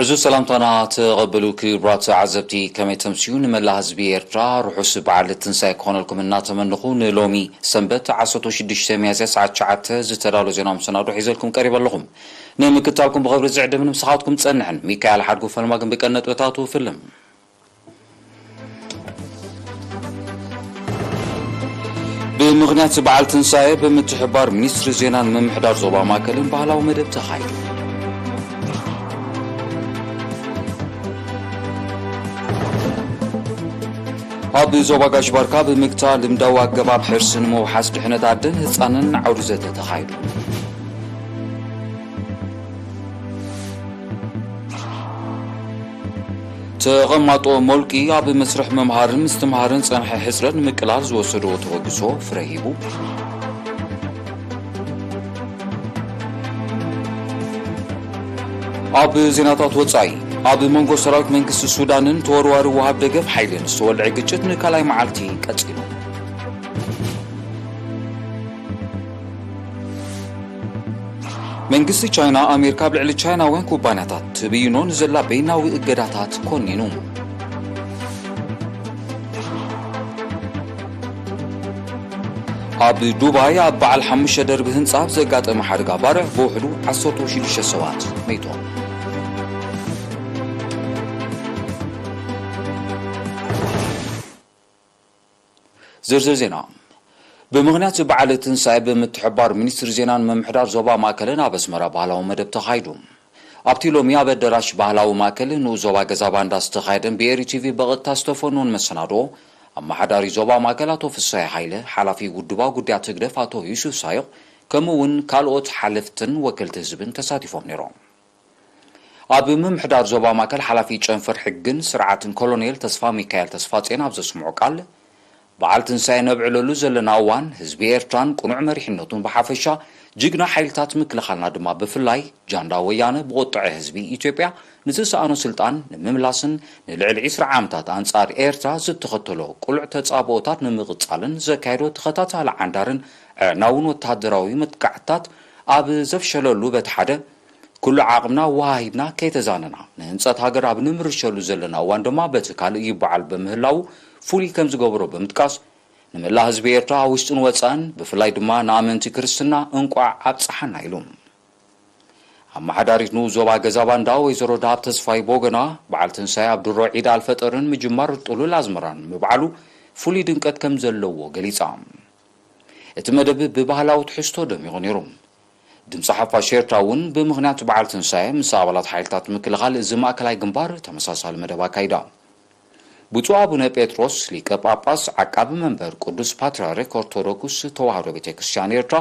እዚ ሰላምታና ተቐበሉ ክቡራት ተዓዘብቲ፣ ከመይ ተምስዩ? ንመላእ ህዝቢ ኤርትራ ርሑስ በዓል ትንሳኤ ክኾነልኩም እናተመንኹ፣ ንሎሚ ሰንበት ዓሰርተ ሽዱሽተ ሚያዝያ ሰዓት ትሽዓተ ዝተዳሎ ዜና መሰናዶ ሒዘልኩም ቀሪበ ኣለኹም። ንምክታልኩም ብኽብሪ ዝዕድም ንምስኻትኩም ጸንሕን ሚካኤል ሓድጉ ፈልማ ግን ብቀን ነጥብታቱ ፍልም። ብምኽንያት በዓል ትንሳኤ ብምትሕባር ሚኒስትሪ ዜናን ምምሕዳር ዞባ ማእከልን ባህላዊ መደብ ተኻይዱ። ኣብ ዞባ ጋሽ ባርካ ብምግታ ልምዳዊ ኣገባብ ሕርሲ ንምውሓስ ድሕነት ኣደን ህፃንን ዓውዲ ዘተ ተኻይዱ። ተቐማጦ ሞልቂ ኣብ መስርሕ ምምሃርን ምስትምሃርን ጸንሐ ሕጽረት ንምቅላል ዝወሰድዎ ተበግሶ ፍረ ሂቡ። ኣብ ዜናታት ወጻኢ፣ ኣብ መንጎ ሰራዊት መንግስቲ ሱዳንን ተወርዋሪ ወሃብ ደገፍ ሓይልን ዝተወልዐ ግጭት ንካልኣይ መዓልቲ ቀጺሉ። መንግስቲ ቻይና፣ ኣሜሪካ ኣብ ልዕሊ ቻይናውያን ኩባንያታት ትብይኖ ንዘላ በይናዊ እገዳታት ኮኒኑ። ኣብ ዱባይ ኣብ በዓል ሓሙሽተ ደርቢ ህንጻ ኣብ ዘጋጠመ ሓደጋ ባርዕ ብውሕዱ ዓሰርተ ሽዱሽተ ሰባት መይቶም። ዝርዝር ዜና። ብምኽንያት በዓል ትንሳኤ ብምትሕባር ሚኒስትሪ ዜናን ምምሕዳር ዞባ ማእከልን ኣብ ኣስመራ ባህላዊ መደብ ተኻይዱ። ኣብቲ ሎሚ ኣብ ኣዳራሽ ባህላዊ ማእከል ንኡስ ዞባ ገዛ ባንዳ ዝተኻየደን ብኤሪ ቲቪ ብቐጥታ ዝተፈነወን መሰናዶ፣ ኣመሓዳሪ ዞባ ማእከል ኣቶ ፍሳይ ሃይለ፣ ሓላፊ ውድባዊ ጉዳያት ህግደፍ ኣቶ ዩሱፍ ሳይቕ፣ ከምኡ እውን ካልኦት ሓለፍትን ወከልቲ ህዝብን ተሳቲፎም ነይሮም። ኣብ ምምሕዳር ዞባ ማእከል ሓላፊ ጨንፈር ሕግን ስርዓትን ኮሎኔል ተስፋ ሚካኤል ተስፋጼን ኣብ ዘስምዖ ቃል፣ በዓል ትንሳኤ ነብዕለሉ ዘለና እዋን፣ ህዝቢ ኤርትራን ቅኑዕ መሪሕነቱን ብሓፈሻ፣ ጅግና ሓይልታት ምክልኻልና ድማ ብፍላይ፣ ጃንዳ ወያነ ብቁጥዐ ህዝቢ ኢትዮጵያ ንዝሰኣኖ ስልጣን ንምምላስን ንልዕሊ ዕስራ ዓመታት ኣንጻር ኤርትራ ዝተኸተሎ ቅሉዕ ተጻብኦታት ንምቕጻልን ዘካየዶ ተኸታታሊ ዓንዳርን ኣዕናውን ወተሃደራዊ መጥቃዕትታት ኣብ ዘፍሸለሉ፣ በቲ ሓደ፣ ኩሉ ዓቕምና ወሃሂድና ከይተዛነና ንህንጸት ሃገር ኣብ ንምርሸሉ ዘለና እዋን ድማ በቲ ካልእ ይበዓል በምህላዉ ፍሉይ ከም ዝገብሮ ብምጥቃስ፣ ንመላእ ህዝቢ ኤርትራ ኣብ ውሽጥን ወጻእን ብፍላይ ድማ ንኣመንቲ ክርስትና እንቋዕ ኣብጽሓና ኢሉ። ኣመሓዳሪት ንኡስ ዞባ ገዛ ባንዳ ወይዘሮ ደሃብ ተስፋይ ብወገና፣ በዓል ትንሳኤ ኣብ ድሮ ዒድ ኣልፈጠርን ምጅማር ጥሉል ኣዝመራን ምብዓሉ ፍሉይ ድምቀት ከም ዘለዎ ገሊጻ። እቲ መደብ ብባህላዊ ትሕዝቶ ደሚቑ ነይሩ። ድምፂ ሓፋሽ ኤርትራ እውን ብምኽንያት በዓል ትንሳኤ ምስ ኣባላት ሓይልታት ምክልኻል እዚ ማእከላይ ግንባር ተመሳሳሊ መደብ ኣካይዳ። ብፁዕ ኣቡነ ጴጥሮስ ሊቀ ጳጳስ ዓቃቢ መንበር ቅዱስ ፓትርያርክ ኦርቶዶክስ ተዋህዶ ቤተ ክርስቲያን ኤርትራ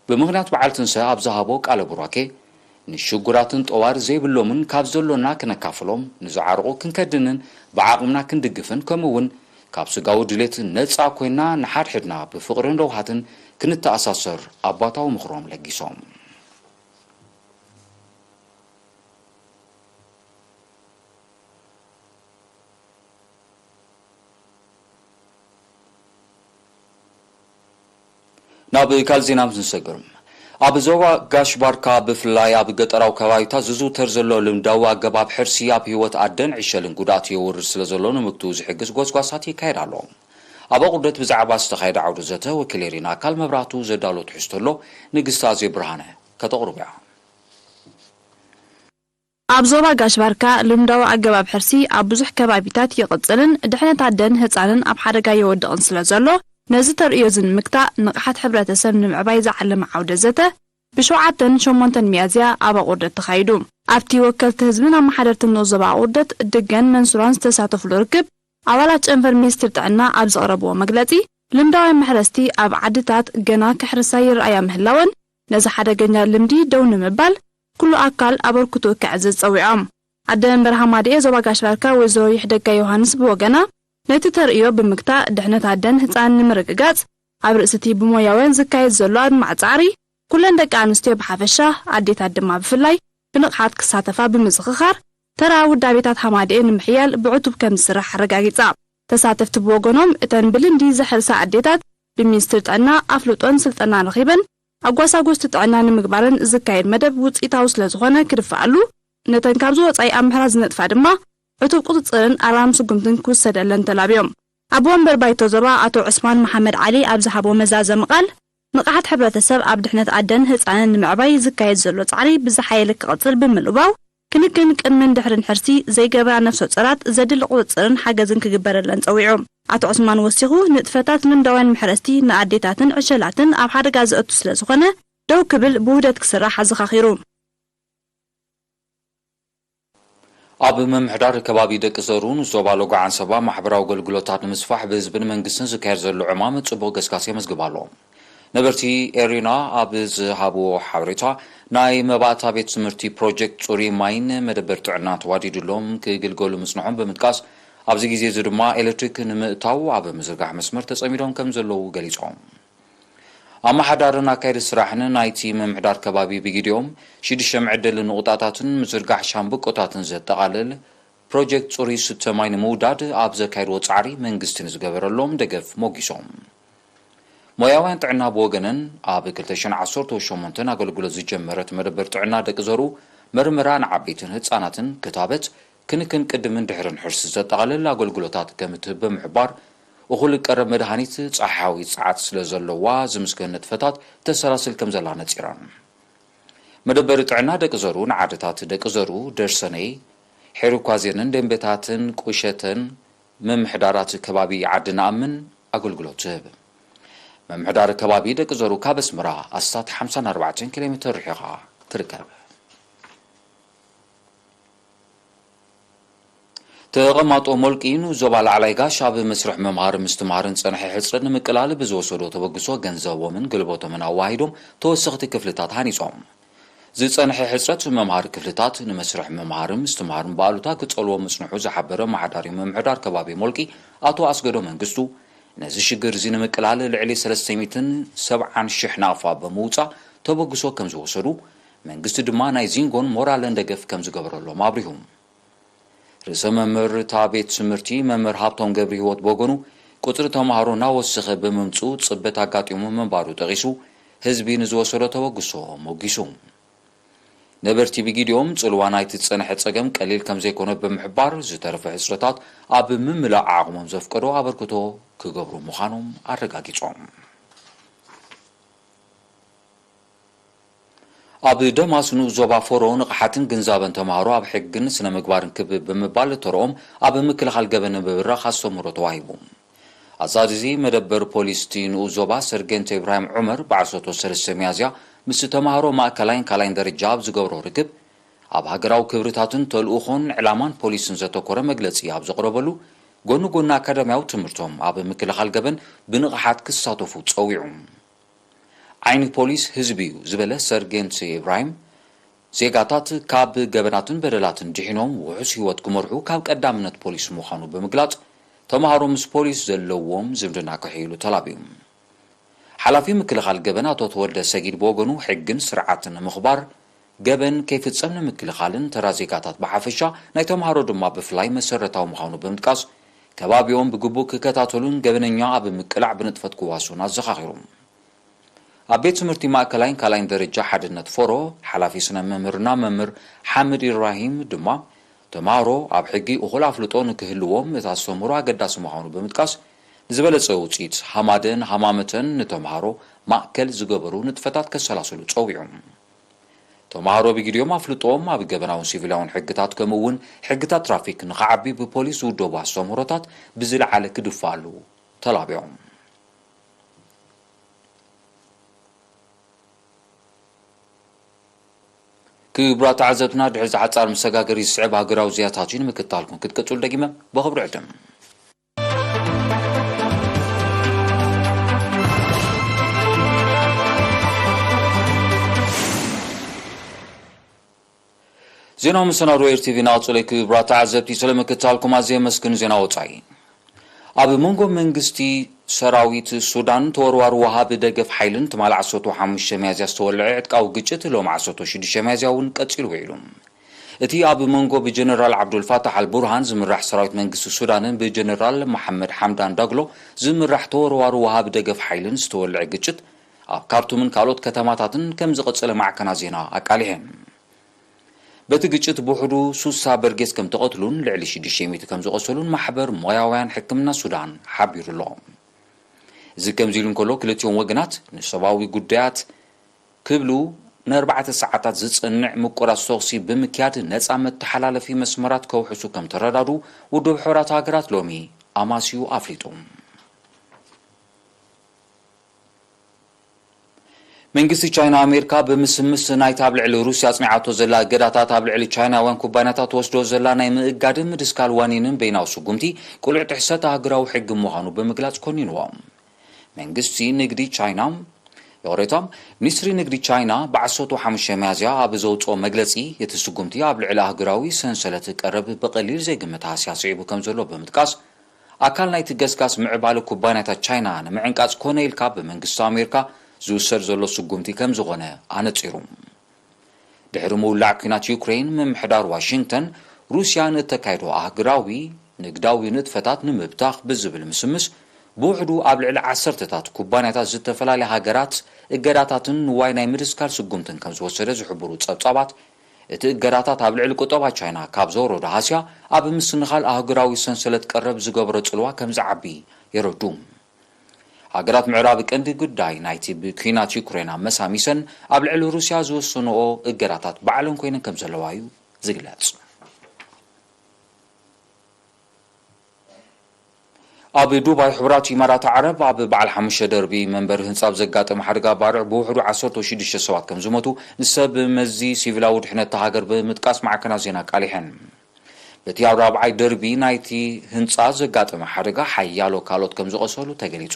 ብምኽንያት በዓል ትንሳኤ ኣብ ዝሃቦ ቃለ ቡራኬ፣ ንሽጉራትን ጠዋር ዘይብሎምን ካብ ዘሎና ክነካፍሎም፣ ንዝዓርቑ ክንከድንን ብዓቕምና ክንድግፍን፣ ከምኡ እውን ካብ ስጋዊ ድሌት ነጻ ኮይና ንሓድሕድና ብፍቕርን ረውሃትን ክንተኣሳሰር ኣባታዊ ምኽሮም ለጊሶም። ናብ ካልእ ዜና ምስ ንሰግር፣ ኣብ ዞባ ጋሽ ባርካ ብፍላይ ኣብ ገጠራዊ ከባቢታት ዝዝውተር ዘሎ ልምዳዊ ኣገባብ ሕርሲ ኣብ ህይወት ኣደን ዕሸልን ጉድኣት የውርድ ስለ ዘሎ ንምግትኡ ዝሕግዝ ጎስጓሳት ይካየድ ኣሎ። ኣብ ኣቑርደት ብዛዕባ ዝተኻየደ ዓውደ ዘተ ወኪል ኤሪና ኣካል መብራህቱ ዘዳሎ ትሕዝቶ ኣሎ፣ ንግስቲ ኣዜ ብርሃነ ከተቕርቦ እያ። ኣብ ዞባ ጋሽ ባርካ ልምዳዊ ኣገባብ ሕርሲ ኣብ ብዙሕ ከባቢታት ይቕጽልን ድሕነት ኣደን ህጻንን ኣብ ሓደጋ የወድቕን ስለ ዘሎ፣ ነዚ ተርእዮ እዚ ንምግታእ ንቕሓት ሕብረተሰብ ንምዕባይ ዝዓለመ ዓውደ ዘተ ብሸውዓተን ሸሞንተን ሚያዝያ ኣብ ኣቑርደት ተኻይዱ። ኣብቲ ወከልቲ ህዝብን ኣመሓደርትን ንኡስ ዞባ ኣቑርደት፣ ድገን መንሱራን ዝተሳተፍሉ ርክብ፣ ኣባላት ጨንፈር ሚኒስትሪ ጥዕና ኣብ ዘቕረብዎ መግለጺ፣ ልምዳውያን መሕረስቲ ኣብ ዓድታት ገና ክሕርሳ ይረኣያ ምህላወን፣ ነዚ ሓደገኛ ልምዲ ደው ንምባል ኩሉ ኣካል ኣበርክቶኡ ከዕዝዝ ጸዊዖም። ኣደ መንበር ሃማደኤ ዞባ ጋሽ ባርካ ወይዘሮ ይሕደጋ ዮሃንስ ብወገና፣ ነቲ ተርእዮ ብምግታእ ድሕነት ኣደን ህጻንን ንምርግጋጽ ኣብ ርእሲ እቲ ብሞያውያን ዝካየድ ዘሎ ኣድማዕ ጻዕሪ፣ ኩለን ደቂ ኣንስትዮ ብሓፈሻ፣ ኣዴታት ድማ ብፍላይ ብንቕሓት ክሳተፋ ብምዝኽኻር፣ ተራ ውዳቤታት ሃማደኤ ንምሕያል ብዕቱብ ከም ዝስራሕ ኣረጋጊጻ። ተሳተፍቲ ብወገኖም፣ እተን ብልምዲ ዝሕርሳ ኣዴታት ብሚኒስትሪ ጥዕና ኣፍልጦን ስልጠናን ረኺበን፣ ኣጓሳጎስቲ ጥዕና ንምግባርን ዝካየድ መደብ ውጽኢታዊ ስለ ዝኾነ ክድፋኣሉ፣ ነተን ካብዚ ወጻኢ ኣብ ምሕራስ ዝነጥፋ ድማ ዕቱብ ቁጽጽርን ኣራም ስጉምትን ክውሰደለን ተላብዮም። ኣቦ ወንበር ባይቶ ዞባ ኣቶ ዑስማን መሓመድ ዓሊ ኣብ ዝሃቦ መዛዘሚ ቃል፣ ንቕሓት ሕብረተሰብ ኣብ ድሕነት ኣደን ህጻንን ንምዕባይ ዝካየድ ዘሎ ጻዕሪ ብዝሓየለ ክቕጽል ብምልባው፣ ክንክን ቅድምን ድሕርን ሕርሲ ዘይገብራ ነፍሰ ጾራት ዘድሊ ቁጽጽርን ሓገዝን ክግበረለን ጸዊዑ። ኣቶ ዑስማን ወሲኹ፣ ንጥፈታት ልምዳውያን መሕረስቲ ንኣዴታትን ዕሸላትን ኣብ ሓደጋ ዘእቱ ስለ ዝኾነ፣ ደው ክብል ብውህደት ክስራሕ ኣዘኻኺሩ። ኣብ ምምሕዳር ከባቢ ደቂ ዘሩ ንዞባ ሎጎ ዓንሰባ ማሕበራዊ ኣገልግሎታት ንምስፋሕ ብህዝብን መንግስትን ዝካየድ ዘሎ ዕማም ጽቡቕ ገስጋስ የመዝግብ ኣሎ። ነበርቲ ኤሪና ኣብ ዝሃብዎ ሓበሬታ፣ ናይ መባእታ ቤት ትምህርቲ ፕሮጀክት ጽሩይ ማይን መደበር ጥዕና ተዋዲዱሎም ክግልገሉ ምጽንሖም ብምጥቃስ፣ ኣብዚ ግዜ እዚ ድማ ኤሌክትሪክ ንምእታው ኣብ ምዝርጋሕ መስመር ተጸሚዶም ከም ዘለዉ ገሊጾም። ኣመሓዳርን ኣካየዲ ስራሕን ናይቲ ምምሕዳር ከባቢ ብጊዲኦም ሽዱሽተ መዐደሊ ንቑጣታትን ምዝርጋሕ ሻምብቆታትን ዘጠቓልል ፕሮጀክት ጽሩይ ዝስተ ማይ ንምውዳድ ኣብ ዘካየድዎ ጻዕሪ መንግስቲ ንዝገበረሎም ደገፍ ሞጊሶም። ሞያውያን ጥዕና ብወገነን፣ ኣብ ክልተ ሽሕን ዓሰርተ ሸሞንተን ኣገልግሎት ዝጀመረት መደበር ጥዕና ደቂ ዘርኡ መርመራ ንዓበይትን ህጻናትን ክታበት፣ ክንክን ቅድምን ድሕርን ሕርሲ ዘጠቓልል ኣገልግሎታት ከም እትህብ ብምሕባር፣ እኹል ቀረብ መድሃኒት ጸሓያዊ ጸዓት ስለ ዘለዋ ዝምስገን ንጥፈታት ተሰላስል ከም ዘላ ነጺረን። መደበር ጥዕና ደቂ ዘርኡ ንዓድታት ደቂ ዘርኡ፣ ደርሰነይ፣ ሄሩኳዜንን ደንበታትን ቁሸተን ምምሕዳራት ከባቢ ዓዲ ነኣምን ኣገልግሎት ትህብ። ምምሕዳር ከባቢ ደቂ ዘርኡ ካብ ኣስመራ ኣስታት ሓምሳን ኣርባዕተን ኪሎ ሜትር ርሒቓ ትርከብ። ተቐማጦ ሞልቂ ንዞባ ላዕላይ ጋሽ ኣብ መስርሕ ምምሃር ምስትምሃርን ጸንሐ ሕጽረት ንምቅላል ብዝወሰዶ ተበግሶ ገንዘቦምን ጉልበቶምን ኣዋሂዶም ተወሰኽቲ ክፍልታት ሃኒጾም። ዝጸንሐ ሕጽረት መምሃሪ ክፍልታት ንመስርሕ ምምሃርን ምስትምሃርን ብኣሉታ ክጸልዎ ምጽንሑ ዝሓበረ ኣመሓዳሪ ምምሕዳር ከባቢ ሞልቂ ኣቶ ኣስገዶ መንግስቱ፣ ነዚ ሽግር እዚ ንምቅላል ልዕሊ ሰለስተ ሚእትን ሰብዓን ሽሕ ናቕፋ ብምውጻእ ተበግሶ ከም ዝወሰዱ፣ መንግስቲ ድማ ናይ ዚንጎን ሞራልን ደገፍ ከም ዝገበረሎም ኣብሪሁ። ርእሰ መምህር እታ ቤት ትምህርቲ መምህር ሃብቶም ገብረሂወት ብወገኑ፣ ቁጽሪ ተማሃሮ እናወሰኸ ብምምጽኡ ጽበት ኣጋጢሙ ምንባሩ ጠቒሱ፣ ህዝቢ ንዝወሰዶ ተበግሶ ሞጊሱ። ነበርቲ ብጊዲኦም ጽልዋ ናይቲ ዝጸንሐ ጸገም ቀሊል ከም ዘይኮነ ብምሕባር፣ ዝተረፈ ሕጽረታት ኣብ ምምላእ ዓቕሞም ዘፍቀዶ ኣበርክቶ ክገብሩ ምዃኖም ኣረጋጊጾም። ኣብ ደማስ ንኡስ ዞባ ፎሮ ንቕሓትን ግንዛበን ተማሃሮ ኣብ ሕግን ስነ ምግባርን ክብ ብምባል ተርኦም ኣብ ምክልኻል ገበን ንምብራኽ ኣስተምህሮ ተዋሂቡ። ኣዛዚ መደበር ፖሊስ እቲ ንኡስ ዞባ ሰርጌንት ኢብራሂም ዑመር ብዓሰርተ ሰለስተ ሚያዝያ ምስ ተማሃሮ ማእከላይን ካልኣይን ደረጃ ኣብ ዝገብሮ ርክብ፣ ኣብ ሃገራዊ ክብርታትን ተልእኾን ዕላማን ፖሊስን ዘተኮረ መግለጺ ኣብ ዘቕረበሉ፣ ጎኒ ጎኒ ኣካዳሚያዊ ትምህርቶም ኣብ ምክልኻል ገበን ብንቕሓት ክሳተፉ ጸዊዑ። ዓይኒ ፖሊስ ህዝቢ እዩ ዝበለ ሰርጌንት ኢብራሂም፣ ዜጋታት ካብ ገበናትን በደላትን ድሒኖም ውሑስ ህይወት ክመርሑ ካብ ቀዳምነት ፖሊስ ምዃኑ ብምግላጽ፣ ተማሃሮ ምስ ፖሊስ ዘለዎም ዝምድና ክሕይሉ ተላብዩ። ሓላፊ ምክልኻል ገበን ኣቶ ተወልደ ሰጊድ ብወገኑ፣ ሕግን ስርዓትን ንምኽባር፣ ገበን ከይፍጸም ንምክልኻልን ተራ ዜጋታት ብሓፈሻ፣ ናይ ተማሃሮ ድማ ብፍላይ መሰረታዊ ምዃኑ ብምጥቃስ፣ ከባቢኦም ብግቡእ ክከታተሉን ገበነኛ ኣብ ምቅላዕ ብንጥፈት ክዋስኡን ኣዘኻኺሩ። ኣብ ቤት ትምህርቲ ማእከላይን ካልኣይን ደረጃ ሓድነት ፎሮ፣ ሓላፊ ስነ መምህርና መምህር ሓምድ ኢብራሂም ድማ፣ ተማሃሮ ኣብ ሕጊ እኹል ኣፍልጦ ንክህልዎም እቲ ኣስተምህሮ ኣገዳሲ ምዃኑ ብምጥቃስ፣ ንዝበለጸ ውጽኢት ሃማደን ሃማመተን ንተማሃሮ ማእከል ዝገበሩ ንጥፈታት ከሰላስሉ ጸዊዑ። ተማሃሮ ብግዲኦም ኣፍልጦኦም ኣብ ገበናውን ሲቪላውን ሕግታት ከምኡ እውን ሕግታት ትራፊክ ንኽዓቢ ብፖሊስ ዝውደቡ ኣስተምህሮታት ብዝለዓለ ክድፋኣሉ ተላቢዮም። ክቡራት ተዓዘብትና፣ ድሕሪ እዚ ሓጻር መሰጋገሪ ዝስዕብ ሃገራዊ ዜናታት እዩ ንምክትታልኩም ክትቅጽሉ ደጊመ ብኽብሪ ዕድም። ዜናዊ መሰናዶ ኤር ቲቪ እናቐጸለ እዩ። ክቡራት ተዓዘብቲ፣ ስለ ምክትታልኩም ኣዝየ የመስግን። ዜና ወጻኢ። ኣብ መንጎ መንግስቲ ሰራዊት ሱዳን ተወርዋሪ ወሃቢ ደገፍ ሓይልን ትማሊ ዓሰርተ ሓሙሽተ ሚያዝያ ዝተወልዐ ዕጥቃዊ ግጭት ሎሚ ዓሰርተ ሽዱሽተ ሚያዝያ እውን ቀጺሉ ውዒሉ። እቲ ኣብ መንጎ ብጀነራል ዓብዱልፋታሕ ኣልቡርሃን ዝምራሕ ሰራዊት መንግስቲ ሱዳንን ብጀነራል መሓመድ ሓምዳን ዳግሎ ዝምራሕ ተወርዋሪ ወሃቢ ደገፍ ሓይልን ዝተወልዐ ግጭት ኣብ ካርቱምን ካልኦት ከተማታትን ከም ዝቐጸለ ማዕከናት ዜና ኣቃሊሐን። በቲ ግጭት ብውሕዱ ሱሳ በርጌስ ከም ተቐትሉን ልዕሊ ሽዱሽተ ሚእቲ ከም ዝቖሰሉን ማሕበር ሞያውያን ሕክምና ሱዳን ሓቢሩ ኣሎ። እዚ ከምዚ ኢሉ እንከሎ፣ ክልቲኦም ወገናት ንሰብኣዊ ጉዳያት ክብሉ ንኣርባዕተ ሰዓታት ዝጸንዕ ምቁራጽ ተኹሲ ብምክያድ ነጻ መተሓላለፊ መስመራት ከውሕሱ ከም ተረዳዱ ውድብ ሕቡራት ሃገራት ሎሚ ኣማስዩ ኣፍሊጡ። መንግስቲ ቻይና ኣሜሪካ ብምስምስ ናይቲ ኣብ ልዕሊ ሩስያ ኣጽኒዓቶ ዘላ እገዳታት ኣብ ልዕሊ ቻይናውያን ኩባንያታት ትወስዶ ዘላ ናይ ምእጋድን ምድስካል ዋኒንን በይናዊ ስጉምቲ ቅሉዕ ጥሕሰት ኣህጉራዊ ሕጊ ምዃኑ ብምግላጽ ኮኒንዎ። መንግስቲ ንግዲ ቻይና ይቕሬታ፣ ሚኒስትሪ ንግዲ ቻይና ብዓሰርተ ሓሙሽተ ሚያዝያ ኣብ ዘውፅኦ መግለፂ፣ እቲ ስጉምቲ ኣብ ልዕሊ ኣህጉራዊ ሰንሰለት ቀረብ ብቐሊል ዘይግመት ሃስያ ስዒቡ ከም ዘሎ ብምጥቃስ፣ ኣካል ናይቲ ገስጋስ ምዕባለ ኩባንያታት ቻይና ንምዕንቃፅ ኮነ ኢልካ ብመንግስቲ ኣሜሪካ ዝውሰድ ዘሎ ስጉምቲ ከም ዝኾነ ኣነፂሩ። ድሕሪ ምውላዕ ኲናት ዩክሬን፣ ምምሕዳር ዋሽንግተን ሩስያ ንእተካይዶ ኣህጉራዊ ንግዳዊ ንጥፈታት ንምብታኽ ብዝብል ምስምስ፣ ብውሕዱ ኣብ ልዕሊ ዓሰርተታት ኩባንያታት ዝተፈላለያ ሃገራት እገዳታትን ንዋይ ናይ ምድስካል ስጉምትን ከም ዝወሰደ ዝሕብሩ ጸብጻባት፣ እቲ እገዳታት ኣብ ልዕሊ ቁጠባ ቻይና ካብ ዘውረዶ ሃስያ፣ ኣብ ምስንኻል ኣህጉራዊ ሰንሰለት ቀረብ ዝገብሮ ጽልዋ ከም ዝዓቢ የረዱ። ሃገራት ምዕራብ ቀንዲ ጉዳይ ናይቲ ብኲናት ዩክሬን ኣመሳሚሰን ኣብ ልዕሊ ሩስያ ዝወሰንኦ እገዳታት ባዕለን ኮይነን ከም ዘለዋ እዩ ዝግለጽ። ኣብ ዱባይ ሕቡራት ኢማራት ዓረብ ኣብ በዓል ሓሙሽተ ደርቢ መንበሪ ህንጻ ኣብ ዘጋጠመ ሓደጋ ባርዕ ብውሕዱ ዓሰርተ ሽዱሽተ ሰባት ከም ዝሞቱ ንሰብ መዚ ሲቪላዊ ድሕነት እታ ሃገር ብምጥቃስ ማዕከናት ዜና ኣቃሊሐን። በቲ ኣብ ራብዓይ ደርቢ ናይቲ ህንጻ ዘጋጠመ ሓደጋ ሓያሎ ካልኦት ከም ዝቖሰሉ ተገሊጹ።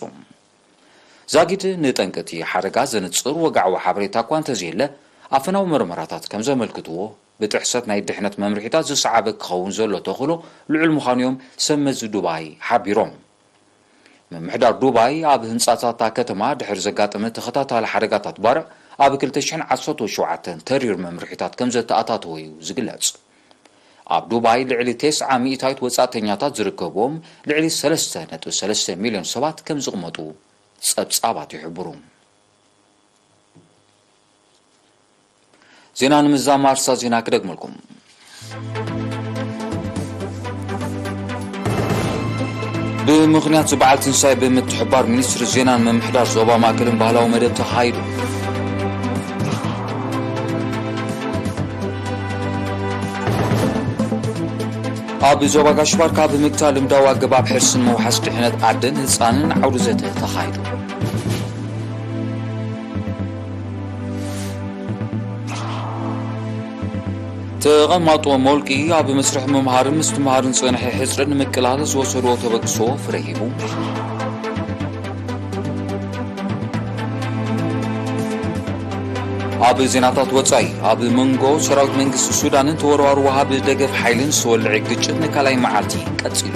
ዛጊድ ንጠንቂ እቲ ሓደጋ ዘንጽር ወግዓዊ ሓበሬታ እኳ እንተዘየለ፣ ኣፈናዊ መርመራታት ከም ዘመልክትዎ ብጥሕሰት ናይ ድሕነት መምርሒታት ዝሰዓበ ክኸውን ዘሎ ተኽእሎ ልዑል ምዃኑ እዮም ሰብ መዚ ዱባይ ሓቢሮም። ምምሕዳር ዱባይ ኣብ ህንጻታት እታ ከተማ ድሕሪ ዘጋጠመ ተኸታታሊ ሓደጋታት ባርዕ ኣብ ክልተ ሽሕን ዓሰርተ ሸውዓተን ተሪር መምርሒታት ከም ዘተኣታተወ እዩ ዝግለጽ። ኣብ ዱባይ ልዕሊ ተስዓ ሚእታዊት ወጻእተኛታት ዝርከብዎም ልዕሊ ሰለስተ ነጥቢ ሰለስተ ሚልዮን ሰባት ከም ዝቕመጡ ጸብጻባት ይሕብሩ። ዜና ንምዝዛም ኣርሳ ዜና ክደግመልኩም። ብምኽንያት በዓል ትንሳኤ ብምትሕባር ሚኒስትሪ ዜናን ምምሕዳር ዞባ ማእከልን ባህላዊ መደብ ተኻይዱ። ኣብ ዞባ ጋሽ ባርካ ብምግታእ ልምዳዊ ኣገባብ ሕርስን ምውሓስ ድሕነት ኣደን ህጻንን ዓውዲ ዘተ ተኻይዱ። ተቐማጦ ሞልቂ ኣብ መስርሕ ምምሃርን ምስትምሃርን ዝጸንሐ ሕጽሪ ንምቅላል ዝወሰድዎ ተበግሶ ፍረ ሂቡ። ኣብ ዜናታት ወጻኢ፣ ኣብ መንጎ ሰራዊት መንግስቲ ሱዳንን ተወርዋሪ ወሃቢ ደገፍ ሓይልን ዝተወልዐ ግጭት ንካልኣይ መዓልቲ ቀጺሉ።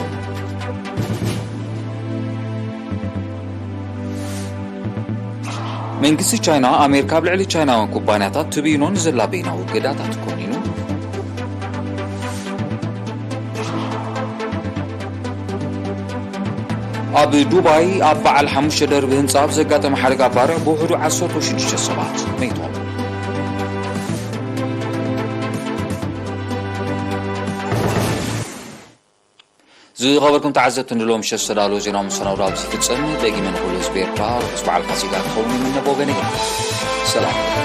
መንግስቲ ቻይና፣ ኣሜሪካ ኣብ ልዕሊ ቻይናውያን ኩባንያታት ትብይኖ ንዘላ በይናዊ እገዳታት ኮኒኑ። ኣብ ዱባይ ኣብ በዓል ሓሙሽተ ደርቢ ህንጻ ኣብ ዘጋጠመ ሓደጋ ባርዕ ብውሕዱ ዓሰርተ ሽዱሽተ ሰባት መይቶም። ዝኸበርኩም ተዓዘብቲ፣ ንሎም ምሸት ዝተዳለወ ዜናዊ መሰናዶ ኣብዚ ይፍጸም። ደጊመ ንኹሉ ህዝቢ ኤርትራ ርሑስ በዓል ፋሲጋ ክኸውን ይምነ። ብወገነይ ሰላም።